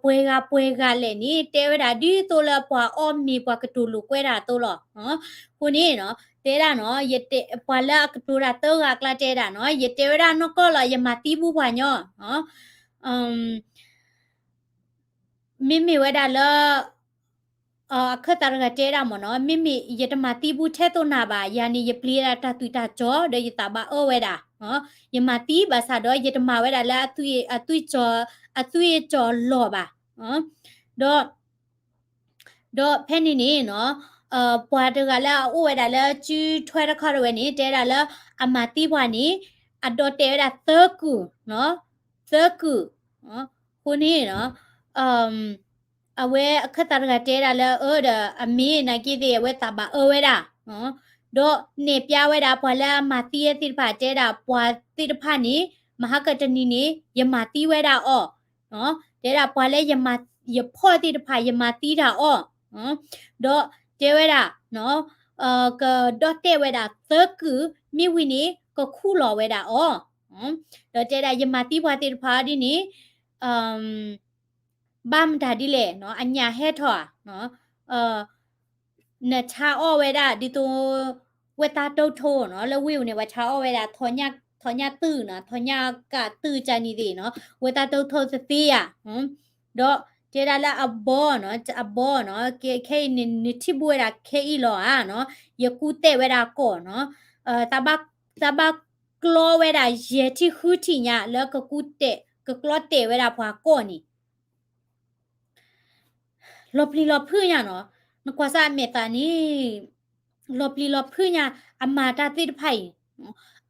ပှဲၤဂၤပှဲၤဂၤလဲၣ်န့ၣ် တဲဝဲဒၣ်ဒ်သိးလၢပှၤအီၣ်မ့ၤပှၤကတိၤလိာ်ကွဲဒၣ်အသိးလီၤ. အဃိန့ၣ်နီၤ တဲဒၣ်နီၤ ပှၤလၢအကတိၤတၢ်သၢဂၤအကျါတဲဒၣ်နီၤ ယတဲဝဲဒၣ်နီၢ်ကီၢ်လီၤ ယမၤသံဘူးပှၤညီ မ့မ့ၢ်ဝဲဒၣ်လၢ အခၢၣ်သးတဂၤတဲဒၣ်မ့ၢ်နီၤ မ့မ့ၢ်ယတမၤသံဘူးထဲသိးနၤဘၣ် ယၤန့ၣ် ယပျံၤဝဲဒၣ်တၢ်သွံၣ်တၢ်စီၤ ဒီးယသးဘၣ်အၢဝဲဒၣ် ယမၤသံဘၣ်ဆၣ်ဒီး ယတမၤဝဲဒၣ်လၢ အသွံၣ် အသွံၣ်အစီၤလီၢ်ဘၣ် ဒီး ဒီးဖဲန့ၣ်န့ၣ်နီၤ ပှၤတဂၤလၢအအိၣ်ဝဲဒၣ်လၢစုထွဲတခီတဝဲန့ၣ် တဲဒၣ်လၢ အမၤသံပှၤန့ၣ် အဒီၣ်တဲာ်ဝဲဒၣ်သၢကုၢ် သၢကုၢ် အဃိန့ၣ်နီၤ အဝဲအခၢၣ်သးတဂၤတဲဒၣ်လၢ အၢ ဒီး အမ့ၢ်နာ်က့သ့ၣ် အဝဲသးဘၣ်အၢဝဲဒၣ် ဒီးနဲၣ်ပျါဝဲဒၣ်ပှၤလၢအမၤသံသ့ၣ်တဖၣ် တဲဒၣ်ပှၤသ့ၣ်တဖၣ်န့ၣ် မဟါကတနံၤန့ၣ် ယမၤသံဝဲဒၣ်အီၤ တဲဒၣ်ပှၤလၢ ယဖီၣ်သ့ၣ်တဖၣ် ယမၤသံတၢ်အီၤ ဒီးတဲဝဲဒၣ် ကဒီၣ်တဲာ်ဝဲဒၣ်သၢကုၢ် မ့ၢ်ဝံၤန့ၣ် ကခူၣ်လီၤဝဲဒၣ်အီၤ ဒီးတဲဒၣ်ယမၤသံပှၤသ့ၣ်တဖၣ်ဒ်န့ၣ် ဘၣ်မတၤဒ်လဲၣ် အညၣ်ဟဲထီၣ်ဧါ နဆါအီၣ်ဝဲဒၣ်ဒ်သိး ဝဲသးတိထိနီၤ လၢဝ့ၢ်အူန့ၣ် ပှၤဆါအီၣ်ဝဲဒၣ် ထိးညၣ်တုၢ်နီၤ ထိးညၣ်ကးတုၢ်ကန့ၣ်သ့ၣ်နီၤ ဝဲသးတိထိတသ့ဧါ ဒီးတဲဒၣ်လၢအဘီနီၤ အဘီနီၤ ခဲအံၤန့ၣ် နထံၣ်ဘူးဝဲဒၣ်ခဲအံၤလီၤဧါနီၤ ယကူတဲာ်ဝဲဒၣ်ကီၢ်နီၤ သးဘၣ်ကျီဝဲဒၣ်ယဲၢ်ထံၣ်ဃုထံၣ်ညါ လၢကကူတဲာ် ကကျီတဲာ်ဝဲဒၣ်ပှၤကီၢ်န့ၣ် လီၤပျံၤလီၤဖုၣ်ညါနီၤ, နကွၢ်စၢ်အမဲာ်သးန့ၣ် လီၤပျံၤလီၤဖုၣ်ညါ, အမၤတၢ်သ့ၣ်တဖၣ်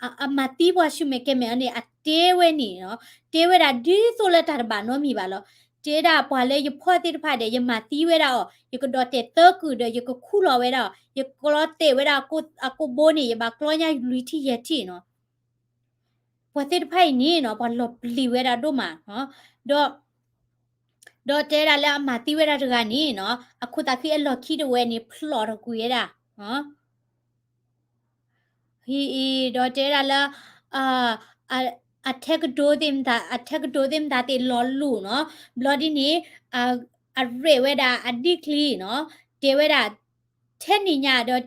အံၤ, အမၤသံပှၤဆူမဲာ်ကဲမဲာ်အီၤန့ၣ် အတဲဝဲန့ၣ်နီၤ, တဲဝဲဒၣ်ဒ်သိးလၢတၢ်တဘၣ်နီတမံၤဘၣ်လီၤ. တဲဒၣ်ပှၤလၢယဖီၣ်သ့ၣ်တဖၣ်ဒီး ယမၤသံဝဲဒၣ်အီၤ, ယကဒီၣ်တဲာ်သၢကုၢ်ဒီး ယကခူၣ်လီၤဝဲဒၣ်အီၤ, ယကျီတဲာ်ဝဲဒၣ်အကိးဘိန့ၣ် ယဘၣ်ကျီညါလွံၢ်ထံၣ်ယဲၢ်ထံၣ်နီၤ. ပှၤသ့ၣ်တဖၣ်အံၤန့ၣ်နီၤ ပှၤလီၤပျံၤဝဲဒၣ်ဒိၣ်မး, ဒီး ဒီးတဲဒၣ်လၢအမၤသံဝဲဒၣ်တဂၤန့ၣ်နီၤ အခိၣ်သးခံအလီၢ်ခံတဝဲန့ၣ် ဖျိးတကွံာ်ဝဲဒၣ်, ဟံၣ်အံၤ ဒီးတဲဒၣ်လၢ အထဲကတိၤသ့ၣ်မတၤ အထဲကတိၤသ့ၣ်မတၤသ့ၣ်လီၤလူၤနီၤ, ဘျီဒ်န့ၣ် အရဲၣ်ဝဲဒၣ်အဒံၣ်ချံနီၤ, တဲဝဲဒၣ် ထဲန့ၣ်ညါဒီး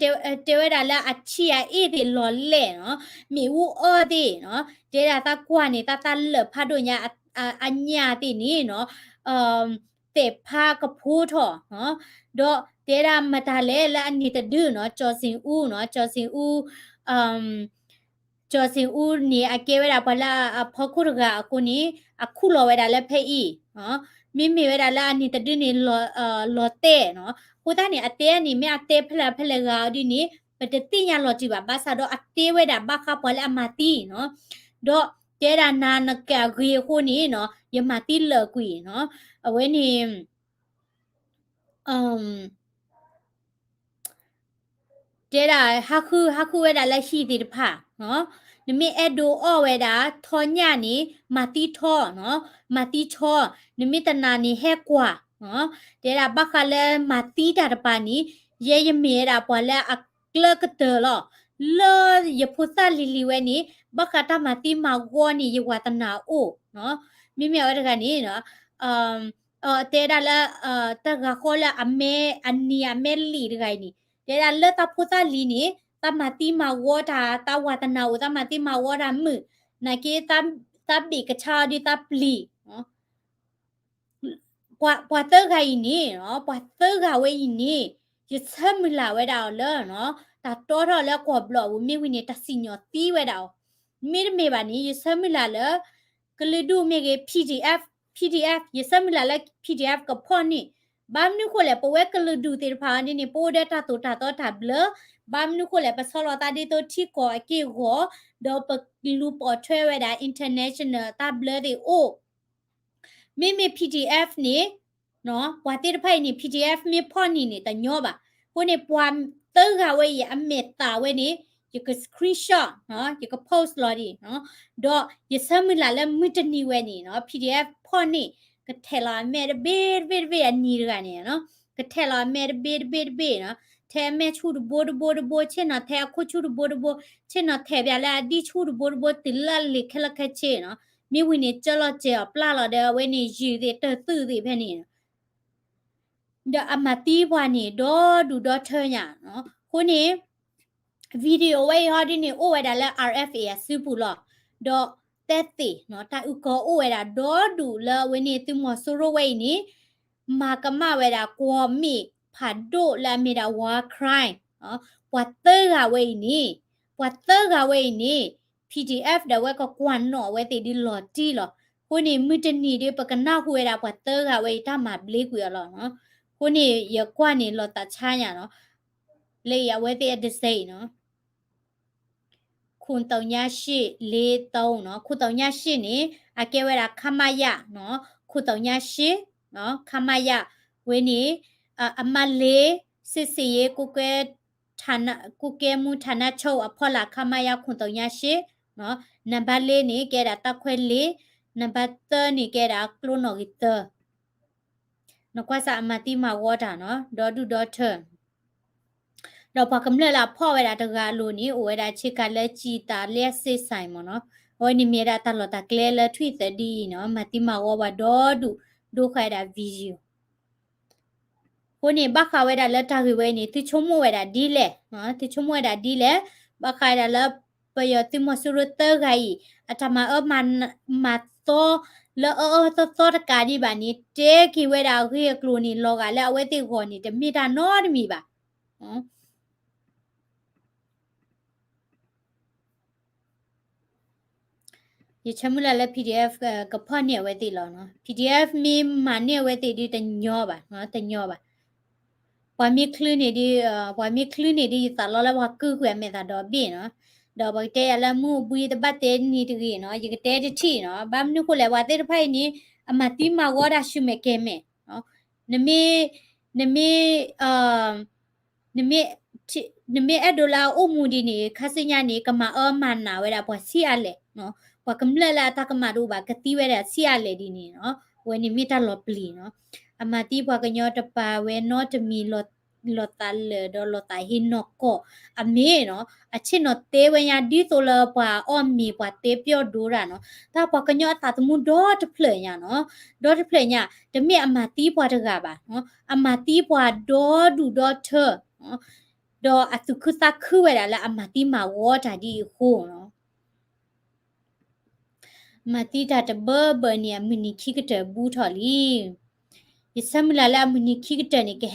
တဲဝဲဒၣ်လၢအဆံးအအ့ၣ်သ့ၣ်လီၤလဲၣ်နီၤ, မ့ၣ်အူအီၣ်သ့ၣ်နီၤ, တဲဒၣ်သးကွၢ်န့ၣ် သးသးလၢာ်ဖးဒိၣ်ညါ အညၣ်သ့ၣ်န့ၣ်နီၤ သဲးဖးကဖိထီၣ်, ဒီးတဲဒၣ်မတၤလဲၣ်လၢအနံၤတဒုနီၤ ကၠီၤစ့ၣ်အူနီၤ ကၠီၤစ့ၣ်အူ ကၠီၤစ့ၣ်အူန့ၣ် အကဲဝဲဒၣ်ပှၤလၢအဖီခိၣ်တဂၤအဃိန့ၣ် အခူၣ်လီၤဝဲဒၣ်လၢဖဲအံၤ, မ့မ့ၢ်ဝဲဒၣ်လၢအနံၤတဒုန့ၣ် လီၤတဲာ်နီၤ, အဃိသတးန့ၣ် အတဲန့ၣ် မ့ၢ်အတဲဖဲလဲၣ်ဖဲလဲၣ်ဂၤအီၤဒ်န့ၣ် ပတသ့ၣ်ညါလီၤတံၢ်ဘၣ် ဘၣ်ဆၣ်ဒီးအတဲဝဲဒၣ်ဘၣ်ဃးပှၤလၢအမၤသံနီၤ, ဒီးတဲဒၣ်နၤနကဂ့ၤအဃိန့ၣ်နီၤ ယမၤသံလၢာ်ကွံာ်နီၤ, အဝဲန့ၣ် တဲဒၣ်ဟးဃု ဟးဃုဝဲဒၣ်လၢဟံၣ်သ့ၣ်တဖၣ်, နမ့ၢ်အဲၣ်ဒိးအီၣ်ဝဲဒၣ် ထီညၣ်န့ၣ် မၤသံထီ, မၤသံထီ, နမ့ၢ်တနာ်န့ၣ်ဟဲကွၢ်, တဲဒၣ်ဘၣ်ဃးလၢမၤသံတၢ်တပၤန့ၣ် ယဲယမ့ၢ်ဝဲဒၣ်ပှၤလၢအကျၢကတၢၢ်လီၤ, လၢယဖိသၣ်လံၤလံၤဝဲန့ၣ် ဘၣ်ဃးတၢ်မၤသံမၤဂီၤန့ၣ် ယဝၤသနာအိၣ်, မ့မ့ၢ်အဝဲတဂၤန့ၣ် တဲဒၣ်လၢ တၢ်ဂၤဃီလၢအမဲ အနံၤအမဲလံာ်တဂၤအံၤန့ၣ် တဲဒၣ်လၢတၢ်ဖိသၣ်လံၤန့ၣ် တၢ်မၤသံမၤဝီတၢ် တၢ်ဝၤသနာအိၣ် တၢ်မၤသံမၤဝီတၢ်မုာ်, နာ်က့ တၢ်ဘ့ၣ်ကဆါအီၤဒီးတၢ်ပျံၤ, ပှၤသၢဂၤအံၤန့ၣ် ပှၤသၢဂၤဝဲအံၤန့ၣ် ယဆၢမုၢ်လၢ်ဝဲဒၣ်အီၤလၢ တၢ်တီထီၣ်လၢကွီၢ်ဘျီၣ်ပူၤမ့ၢ်ဝံၤန့ၣ် တၢ်စံၣ်ညီၣ်သံဝဲဒၣ်အီၤ, မ့တမ့ၢ်ဘၣ်န့ၣ် ယဆၢမုၢ်လၢ်လၢ ကလုာ်ဒူၣ်မ့ၢ်ဂ့ၤ PDF, PDF ယဆၢမုၢ်လၢ်လၢ PDF ကဖီၣ်န့ၢ်, ဘၣ်မနုၤဃိလဲၣ် ပဝဲကလုာ်ဒူၣ်သ့ၣ်တဖၣ်အံၤန့ၣ် ပအိၣ်ဒီးတၢ်သိၣ်တၢ်သီတၢ်ဘျၢ, ဘၣ်မနုၤဃိလဲၣ် ပဆီလီၤသးဒ်သိးထံကီၢ်အက့ၢ်အဂီၤ, ဒီးပလူၤပိာ်ထွဲဝဲဒၣ် international တၢ်ဘျၢသ့ၣ်အိၣ်, မ့မ့ၢ် PDF န့ၣ် ပှၤသ့ၣ်တဖၣ်အံၤန့ၣ် PDF မ့ၢ်ဖီၣ်န့ၢ်န့ၣ် တညီဘၣ်. အဃိန့ၣ် ပှၤသၢဂၤဝဲအံၤ အမဲာ်သၣ်ဝဲန့ၣ် ယက screenshot ယက post လီၤဒံး, ဒီးယဆၢမုၢ်လၢ်လၢမုၢ်တနံၤဝဲန့ၣ် PDF ဖီၣ်န့ၢ် ကထဲးလီၤအမဲာ်တဘ့ၣ်တဘ့ၣ်တဘ့ၣ်အနံၤတဂၤန့ၣ်, ကထဲးလီၤအမဲာ်တဘ့ၣ်တဘ့ၣ်တဘ့ၣ်, ထဲးအမဲာ်ဆူၣ်တဘိတဘိတဘိ ဆ့ၣ်နီၤထဲးအခိၣ်ဆူၣ်တဘိတဘိ, ဆ့ၣ်နီၤထဲးပၠးလၢအဒံၣ်ဆူၣ်တဘိတဘိ တုၤလၢအလံၤခဲလၢာ်ခဲဆ့နီၤ မ့ၢ်ဝံၤန့ၣ် ကၢလီၤစဲၤအီၤပျၢ်လီၤဒီး အဝဲန့ၣ်ယုာ်သ့ၣ်တၢ်သူၣ်သ့ၣ်ဖဲန့ၣ် ဒီးအမၤသံပှၤန့ၣ် ဒီဒူၣ်ဒီထၢညါနီၤ. အဃိန့ၣ် video ဝဲအံၤဟီဒ်န့ၣ် အိၣ်ဝဲဒၣ်လၢ R F A အစုပူၤလီၤ. ဒီးတဲသ့ၣ်နီၤ တၢ်အုၣ်ကီၤအိၣ်ဝဲဒၣ်ဒီဒူၣ်လၢအဝဲန့ၣ် သုးမီၤစိရိၤဝဲအံၤန့ၣ် မၤကမၣ်ဝဲဒၣ်ကွီၢ်မ့ၣ်ဖးဒိၣ်လၢအမ့ၢ်ဒၣ် war crime ပှၤသၢဂၤဝဲအံၤန့ၣ်, ပှၤသၢဂၤဝဲအံၤန့ၣ် P D F ဒီးဝဲကကွၢ်နီၣ်အဝဲသ့ၣ်ဒ်လီၤတံၢ်လီၤ. အဃိန့ၣ် မုၢ်တနံၤဒ်ပကနၢ်ဟူဝဲဒၣ်ပှၤသၢဂၤဝဲအံၤတၢ်မၤဘျ့ကွံာ်အီၤလီၤနီၤ. အဃိန့ၣ် ယကွၢ်န့ၣ်လီၤသးဆါညါနီၤ. လၢအံၤအဝဲသ့ၣ်အတစဲအံၤနီၤ ခိၣ်သုးညါရှ့ၣ် လေးသုံးနီၤ, ခိၣ်သုးညါရှ့ၣ်န့ၣ် အကဲဝဲဒၣ် ခမရ နီၤ, ခိၣ်သုးညါရှ့ၣ် ခမရ ဝဲန့ၣ် အမးလေး စစ်ဆင်ရေးကွပ်ကဲမှုဌာနချုပ် အဖီလာ် ခမရ ခိၣ်သုးညါရှ့ၣ်, နံပါတ်လေးန့ၣ် ကဲဒၣ်တပ်ခွဲလေး, နံပါတ်သၢန့ၣ် ကဲဒၣ်ကျိနီၣ်ဂံၢ်သၢ နကွၢ်စၢ်အမၤသံမၤဝီတၢ်နီၤ ဒီဒူၣ်ဒီထၢ ဒီးပှၤကမျၢၢ်လၢအဖီၣ်ဝဲဒၣ်တဂၤအလိၤန့ၣ် အိၣ်ဝဲဒၣ်ဆ့ကၤလၢ ကံၢ်သးလ့စ့ၣ်စဲမ့ၢ်နီၤ, အဝဲန့ၣ်မ့ၢ်ဝဲဒၣ်တၢ်လီၢ်တၢ်ကျဲလၢထွံၣ်သၢဒ်အံၤနီၤ, မၤသံမၤဝီပှၤဒီဒူၣ် ဒိဃာ်ဝဲဒၣ် video အဃိန့ၣ် ဘၣ်ဃးဝဲဒၣ်လၢတၢ်ဂ့ၢ်ဝဲအံၤန့ၣ် သုဆိကမိၣ်ဝဲဒၣ်ဒ်လဲၣ်, သုဆိကမိၣ်ဝဲဒၣ်ဒ်လဲၣ်, ဘၣ်ဃးဝဲဒၣ်လၢ ပယီၤသုးမီၤစိရိၤသၢဂၤအံၤ အတၢ်မၤအၢမၤသီလၢအအၢအၢသီသီတကးဒံးဘၣ်န့ၣ် တဲက့ၤဝဲဒၣ်အဂ့ၢ်အကျိၤန့ၣ် လီၤဂာ်လၢအဝဲသ့ၣ်ဂီၢ်န့ၣ် တမ့ၢ်တၢ်နီတမံၤဘၣ်. ယဆၢမုၢ်လၢ်လၢ PDF ကဖီၣ်န့ၢ်အဝဲသ့ၣ်လီၤနီၤ, PDF မ့ၢ်မၤန့ၢ်အဝဲသ့ၣ်ဒ်တညီဘၣ်, တညီဘၣ်. ပှၤမ့ၢ်ချုးန့ၣ်ဒ်, ပှၤမ့ၢ်ချုးန့ၣ်ဒ်ယသးလီလၢပှၤကုၢ်ကွံာ်အမဲာ်သးဒီဘ့ၣ်နီၤ, ဒီးပကတဲယၤလၢမုၢ်အဘှံးတဘၣ်တဲနံၤတဂ့ၤနီၤ, ယကတဲတထံၣ်နီၤ, ဘၣ်မနုၤဃိလဲၣ် ပှၤသ့ၣ်တဖၣ်အံၤန့ၣ် အမၤသံမၤဝီတၢ်ဆူၣ်မဲာ်ကဲၤမဲာ်, နမ့ၢ်, နမ့ၢ် နမ့ၢ်, နမ့ၢ်အဲၣ်ဒိးလၢအအိၣ်မူဒ်န့ၣ် ခါဆူညါန့ၣ် ကမၤအၢမၤနးဝဲဒၣ်ပှၤဆံးအါလဲၣ်, ပှၤကမျၢၢ်လၢအတၢ်ကမၣ်တအိၣ်ဘၣ် ကသံဝဲဒၣ်ဆံးအါလဲၣ်ဒ်န့ၣ်နီၤ, အဝဲန့ၣ်မ့ၢ်တၢ်လီၤပျံၤနီၤ, အမၤသံပှၤကညီတပၤဝဲနီတမံၤ လီၤသးလၢာ်ဒီးလီၤသးဟ့နီၢ်ကီၢ်, အမ့ၢ်နီၤ, အဆ့ၣ်နီၤတဲဝဲညါဒ်သိးလၢပှၤအီၣ်မ့ၤပှၤတဲပျီၣ်ဒိတၢ်နီၤ, တၢ်ပှၤကညီအသးသမူဒီတဖျၢၣ်ညါနီၤ, ဒီတဖျၢၣ်ညါ တမ့ၢ်အမၤသံပှၤတဂၤဘၣ်, အမၤသံပှၤဒီဒူၣ်ဒီထၢ, ဒီးအသူၣ်ခုသးခုဝဲဒၣ်လၢအမၤသံမၤဝီတၢ်ဒ်အံၤအဃိနီၤ. မၤသံတၢ်တဘၢဘၢန့ၣ် အမုၢ်နံၤခံကတၢၢ်ဘူးထီၣ်လံ. ယဆၢမုၢ်လၢ်လၢအမုၢ်နံၤခံကတၢၢ်န့ၣ် က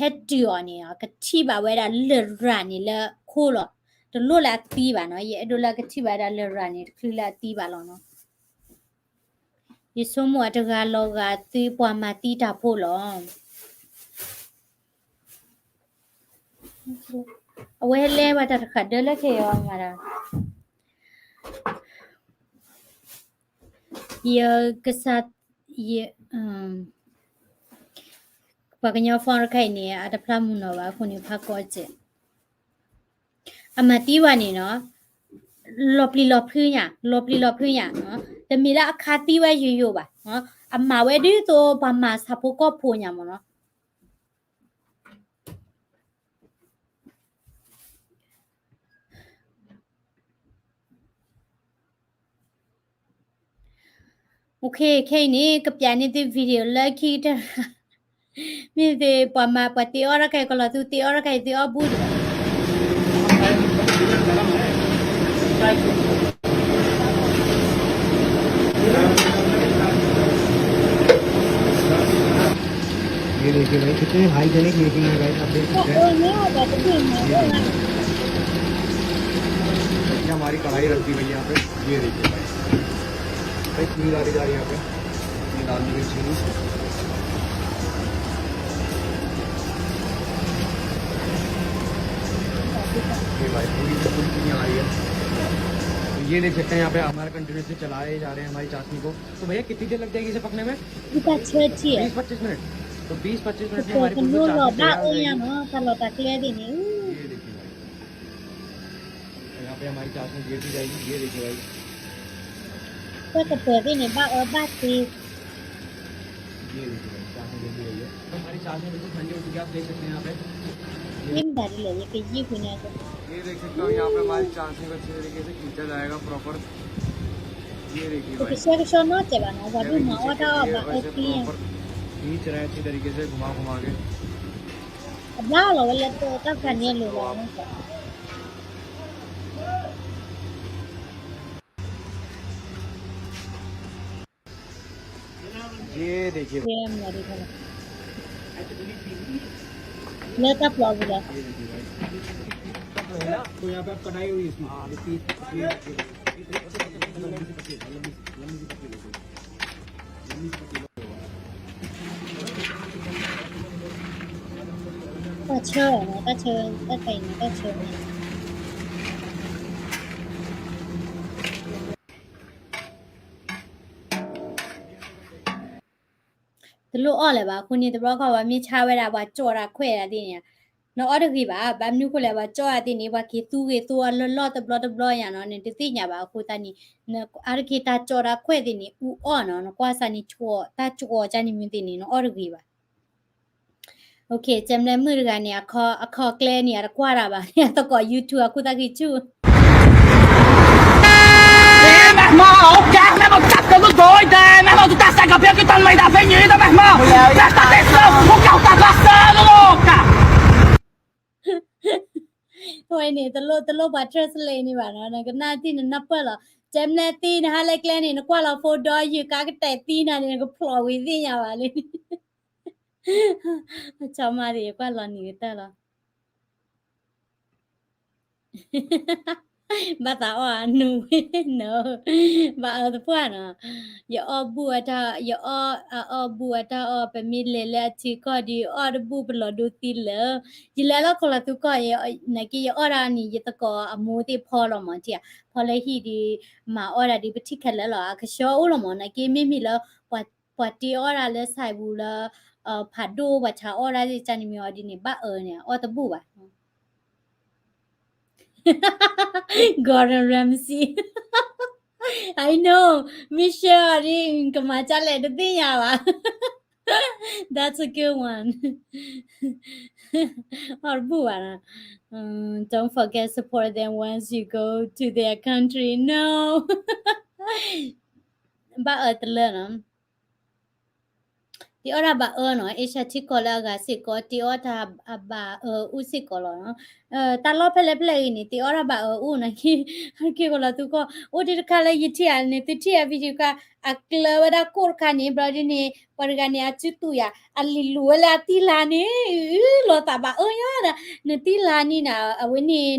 ဟဲတုၤအီၤန့ၣ် ကထံၣ်ဘၣ်ဝဲဒၣ်လရာ်န့ၣ်လၢခိလီၤ. တလိၣ်လၢအသံဘၣ်နီၤ. ယအဲၣ်ဒိးလၢကထံၣ်ဘၣ်ဝဲဒၣ်လရာ်န့ၣ် တချုးလၢအသံဘၣ်လီၤနီၤ. ယဆိကမိၣ်အတဂၤလီၤဂာ်သုပှၤမၤသံတၢ်ဖိလီၤ. အဝဲလဲၤဝဲတၢ်တဃာ်ဒၢလၢခဲအံၤမၤတၢ်, ယကစၢ်, ယ, ပှၤကညီ phone တခါအံၤန့ၣ် အတဖျါမုၢ်နီၤဘၣ်အဃိန့ၣ် ဖးကီးစဲး, အမၤသံဝဲန့ၣ်နီၤ, လီၤပျံၤလီၤဖုးညါ, လီၤပျံၤလီၤဖုးညါ, တမ့ၢ်လၢအခးသံဝဲယိယိဘၣ်, အမၤဝဲဒ်သိးပှၤမၤဆၣ်ဖိကီၢ်ဖိညါမ့ၢ်နီၤ. OK, ခဲအံၤန့ၣ် ကပျးန့ၢ်သု video လၢခံကတၢၢ်, မ့ၢ်သ့ၣ်ပှၤမၤပှၤသ့အီၣ်တၢ်ခါအံၤ ကလီၤသူသ့အီၣ်တၢ်ခါအံၤ သ့အီၣ်ဘူးဒံးဘၣ်. ये देखिए भाई, कितने hygienic meeting है भाई, आप देख सकते हैं। ये देखिए। ये हमारी कढ़ाई रखी हुई है यहाँ पे, ये देखिए भाई, भाई, खीर आ रही जा रही है यहाँ पे। ये लाल मिर्च चीनी। ये भाई, पूरी की पूरी चीनी आ रही है। तो ये देख सकते हैं, यहाँ पे हमारा कंटिन्यूअसली चलाए जा रहे हैं हमारी चाशनी को। तो भैया, कितनी देर लग जाएगी इसे पकने में? बीस पच्चीस मिनट। तो बीस पच्चीस मिनट में हमारी बिल्कुल चाशनी तैयार हो जाएगी। ये देखिए भाई। यहाँ पे हमारी चाशनी रेडी रहेगी, ये देखिए भाई। ये देखिए भाई, चाशनी रेडी हो गई है। हमारी चाशनी बिल्कुल ठंडी हो चुकी है, आप देख सकते हैं यहाँ पे। ये देख सकते हो, यहाँ पे हमारी चाशनी को अच्छे तरीके से खींचा जाएगा प्रॉपर। ပကဆှဲကဆှီနီတစဲးဘၣ်နီၤ, ပှၤဒိၣ်မၤအီၣ်တၢ်အီၣ်ဘၣ်အၢသံညါ, အဘျါလီၤဝဲလၢတၢ်ဖးန့ၣ်အလိၤလီၤ. လၢတၢ်ပျီပူၤလီၤ. တၢ်ဆၢနီၤ, တၢ်ဆၢ, တၢ်ခါအံၤနီၤ, တၢ်ဆၢနီၤ. တလိၣ်အီၣ်လၢၤဘၣ်. အဃိန့ၣ် တဘျီခီပှၤမ့ၢ်ဆါဝဲဒၣ် ပှၤကၠီၣ်တၢ်ခွဲးဒၣ်သ့ၣ်န့ၣ်, နအီၣ်တဂ့ၤဘၣ်. ဘၣ်မနုၤဃိလဲၣ်, ပှၤကၠီၣ်တၢ်သ့ၣ်န့ၣ် ပှၤက့ၤသူဂ့ၤသူအီၤလၢလီၢ်တဘျီတဘျီညါနီၤ, နတသ့ၣ်ညါဘၣ်. အဃိသတးန့ၣ် အါတက့ၢ်တၢ်ကၠီၣ်တၢ်ခွဲးသ့ၣ်န့ၣ် အူအီၣ်နီၤ, နကွၢ်စၢ်န့ၣ် တၢ်ကၠီၣ်ကၠၢန့ၣ်မ့ၢ်သ့ၣ်န့ၣ် နအီၣ်တဂ့ၤဘၣ်. ကဲမလဲမုၣ်တဂၤန့ၣ် အခီကျဲန့ၣ်အတကွၢ်တၢ်ဘၣ်, အသကိး YouTube အခိၣ်သၣ်ဃံဆူၣ် ဝဲန့ၣ် တလိၣ်ပှၤ translate န့ၣ်ဘၣ်နီၤ, နကနၣ်သ့ၣ်နနၢ်ပၢၢ်လီၤ. ကဲမလဲသံနဟါလၢကျဲန့ၣ် နကွၢ်လီၤဖိဒီးယုၢ်ကါကတဲာ်သံနၤန့ၣ် နကဖျိးဝံၤသ့ၣ်ညါဘၣ်လံ. အဆီမါသ့ၣ် ယကွၢ်လီၤနံၤကတၢၢ်လီၤ. ဘၣ်သးအီၣ်အနူဝ့နီၤ, ဘၣ်အၢတပှၢ်နီၤ, ယအီၣ်ဘူၣ်အတၢ်, ယအီၣ်အအီၣ်ဘူၣ်အတၢ်အီၣ်, ပမ့ၢ်လဲၤလၢအထံကီၢ်ဒီး အီၣ်တဘူၣ်ပလီၤဒိသံလၢ, ယလဲၤလၢကီၢ်လီၤသူကီၢ်, နာ်က့ယအီၣ်ဒၣ်န့ၣ် ယသကိးအမိၢ်သ့ၣ်ဖီလီၤမး, ထံၣ်ဧါ, ဖီလၢဟံၣ်ဒီး မၤအီၣ်ဒၣ်ဒီး ပထံၣ်ခဲလၢာ်လီၤ, အကဆှီအိၣ်လီၤမး, နာ်က့မ့မ့ၢ်လၢ ပှၤတ့အီၣ်ဒၣ်လၢ ဆိုင်ပူၤ လၢ ဖးဒိၣ် ပှၤဆါအီၣ်ဒၣ်သ့ၣ်တဖၣ်န့ၣ်မ့ၢ်အီၤဒ်န့ၣ် ဘၣ်အၢန့ၣ် အီၣ်တဘူၣ်ဘၣ်. Gordon Ramsay. I know, မ့ၢ်ဆှၢအီၤဒ် ကမၤဒ်လဲၣ်တသ့ၣ်ညါဘၣ်. That's a good one. အီၣ်တဘူၣ်ဘၣ်နီၤ. Don't forget support them once you go to their country. No. ဘၣ်အၢတလၢနီၤ. တ့အီၣ်တၢ်ဘၣ်အၢနီၤ, Asia ထံကီၢ်လၢအဂၤစ့ၢ်ကီး တ့အီၣ်တၢ်အဘၣ်အၢအိၣ်စ့ၢ်ကီးလီၤနီၤ. တၢ်လီၢ်ဖဲလဲၣ်ဖဲလဲၣ်ဂ့ၤန့ၣ် တ့အီၣ်တၢ်ဘၣ်အၢအိၣ်နီၤ, က့ၤကီၢ်လီၤသူကီၢ်, အိၣ်ဒံးတခါလၢယထံၣ်ဧါန့ၣ် သုထံၣ်ဧါ video တခါ, အကျၢၤဝဲဒၣ်ကိၣ်တခါန့ၣ် ဘျီဒ်န့ၣ် ပှၤတဂၤန့ၣ် အစုတူၢ်ယၤ အလံၤလူၤဝဲလၢအတံၢ်လါန့ၣ်, လီၤသးဘၣ်အၢညါဒီး နတံၢ်လါန့ၣ်နၤ အဝဲန့ၣ်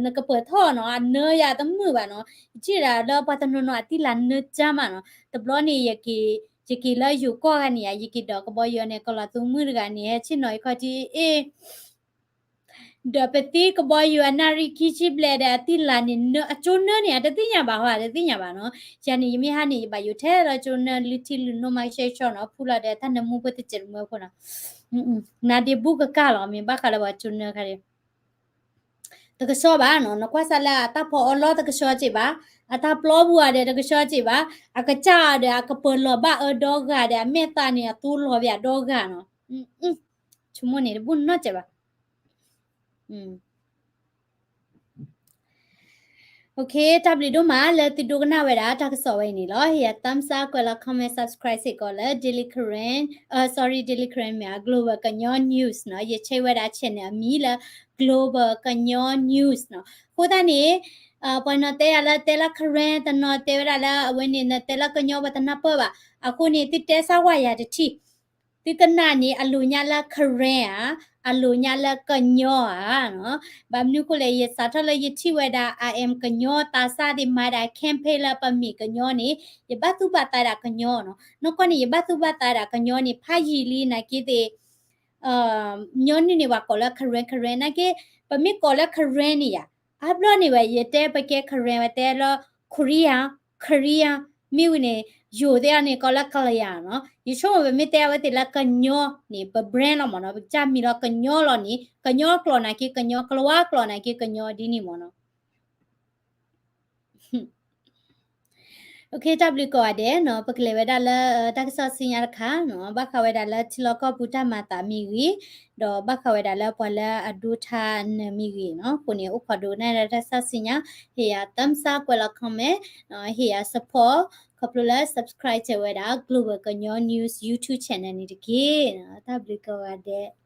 နကပၢၤထီၣ်နီၤ, အနၢယၤတမုာ်ဘၣ်နီၤ, ယထံၣ်ဒၣ်လၢပှၤတနီၤနီၤအတံၢ်လါနၢကၢမးနီၤ, တဘျီန့ၣ် ယက့ၤလၢယိၤကီၢ်ဂၤန့ၣ်ဧါ, ယက့ၤဒီးကဘီယူၤန့ၣ် ကီၢ်လီၤသူမုၣ်တဂၤန့ၣ် ဟဲဆ့ၣ်နီၤယခီၣ်ထံးအ့ၣ် ဒီးပသံကဘီယူၤအနၣ်ရံၣ်ခံဆံဘျဲၣ်ဒီး အတံၢ်လါန့ၣ် အကၠိနၢန့ၣ် အတသ့ၣ်ညါဘၣ်ဟီ, အတသ့ၣ်ညါဘၣ်နီၤ. ယၤန့ၣ် ယမ့ၢ်ဟါန့ၣ် ယဘၣ်ယိၤထဲလီၤကၠိနၢ လုၢ်ထံလုၢ်နိမၤကဆှဲကဆှီနီၤ, ဖူလီၤဒီးတၢ်နၢမူဖိတစဲးတမှဲဖိနီၤ, နါဒ့ဘူးကကၢ်လီၤ မ့ၢ်ဘၣ်ဃးလၢပှၤကၠိနၢခါဒံး တကဆှီဘၣ်နီၤ, နကွၢ်စၢ်လၢအတၢ်ဖီအီလီတကဆှီစ့ၢ်ဘၣ်, အတၢ်ပျီပူၤဧါဒီးတကဆှီစ့ၢ်ဘၣ်, အကစၢ်ဧါဒီးအကပၢၤလီၤဘၣ်အၢဒီဂၤဒီး အမဲာ်သၣ်န့ၣ် အသိလီၤဘၣ်ဒီဂၤနီၤ. ဆိကမိၣ်န့ၣ် တဘူၣ်နီတစဲးဘၣ်. Okay, တၢ်ဘျုးဒိၣ်မးလၢသုဒိကနၣ်ဝဲဒၣ်တၢ်ကစီၣ်ဝဲအံၤန့ၣ်လီၤ. ဟ့ၣ်ယၤ thumbs up, ကွဲးလီၤ comment, subscribe စ့ၢ်ကီးလၢ Daily Karen, uh, sorry, Daily Karen မ့ၢ် Global ကညီ News နီၤ. ယ change ဝဲဒၣ် channel အမံၤလၢ Global ကညီ News နီၤ. အဃိသတးန့ၣ် ပှၤနီၤတဲယၤလၢတဲလၢ Karen, တနီၤတဲဝဲဒၣ်လၢအဝဲန့ၣ် နတဲလၢကညီပှၤတနၢ်ပၢၢ်ဘၣ်. အဃိန့ၣ် သုတဲစၢ်ဝဲယၤတထံၣ် သုကနၣ်န့ၣ် အလိၤညါလၢ Karen ဧါ, အလိၤညါလၢကညီဧါနီၤ. ဘၣ်မနုၤအဃိလဲၣ် ယစးထီၣ်လၢယထံၣ်ဝဲဒၣ် I am ကညီ သးစၢ်သ့ၣ်မၤဒၣ် campaign လၢပမ့ၢ်ကညီန့ၣ် ယဘၣ်သူၣ်ဘၣ်သးဒၣ်ကညီနီၤ. နီၢ်ကီၢ်န့ၣ် ယဘၣ်သူၣ်ဘၣ်သးဒၣ်ကညီန့ၣ် ဖးယံာ်လံနာ်က့သ့ၣ် ညီနုၢ်န့ၣ် ပှၤကိးလၢ Karen Karen နာ်က့ ပမ့ၢ်ကိးလၢ Karen န့ၣ်ယၤ အါဘျီန့ၣ်ဝဲ ယတဲပကဲ Karen ဝဲတဲလၢ Korean, Korean မ့ၢ်ဝံၤန့ၣ် ယိၤသ့ၣ်အန့ၣ် ကိးလၢ ကလယၤ နီၤ. ယဆိကမိၣ်ပမ့ၢ်တဲအဝဲသ့ၣ်လၢကညီန့ၣ် ပ brand လီၤမးနီၤ, ပကစၢ်မံၤလီၤကညီလီၤန့ၣ် ကညီကျိာ်နာ်က့ ကညီကလၤဝါကျိာ်နာ်က့ ကညီဒ်န့ၣ်မးနီၤ. တၢ်ဘျုးကိးဂၤဒဲးနီၤ, ပကလဲၤဝဲဒၣ်လၢတၢ်ကစီၣ်ဆူညါတခါနီၤ, ဘၣ်ဃးဝဲဒၣ်လၢထံလီၢ်ကီၢ်ပူၤတၢ်မၤသးမ့ၢ်ဂ့ၤ, ဒီးဘၣ်ဃးဝဲဒၣ်လၢပှၤလၢအဒိတၢ်နၢၤမ့ၢ်ဂ့ၤနီၤ, အဃိန့ၣ် အိၣ်ခိးဒိကနၣ်ဒၣ်တၢ်ကစီၣ်ဆူညါ, ဟ့ၣ်ယၤ thumbs up ကွဲးလီၤ comment, ဟ့ၣ်ယၤ support ခီဖျိလၢ subscribe ဝဲဒၣ် Global ကညီ News YouTube channel န့ၣ်တက့ၢ်. တၢ်ဘျုးကိးဂၤဒဲး.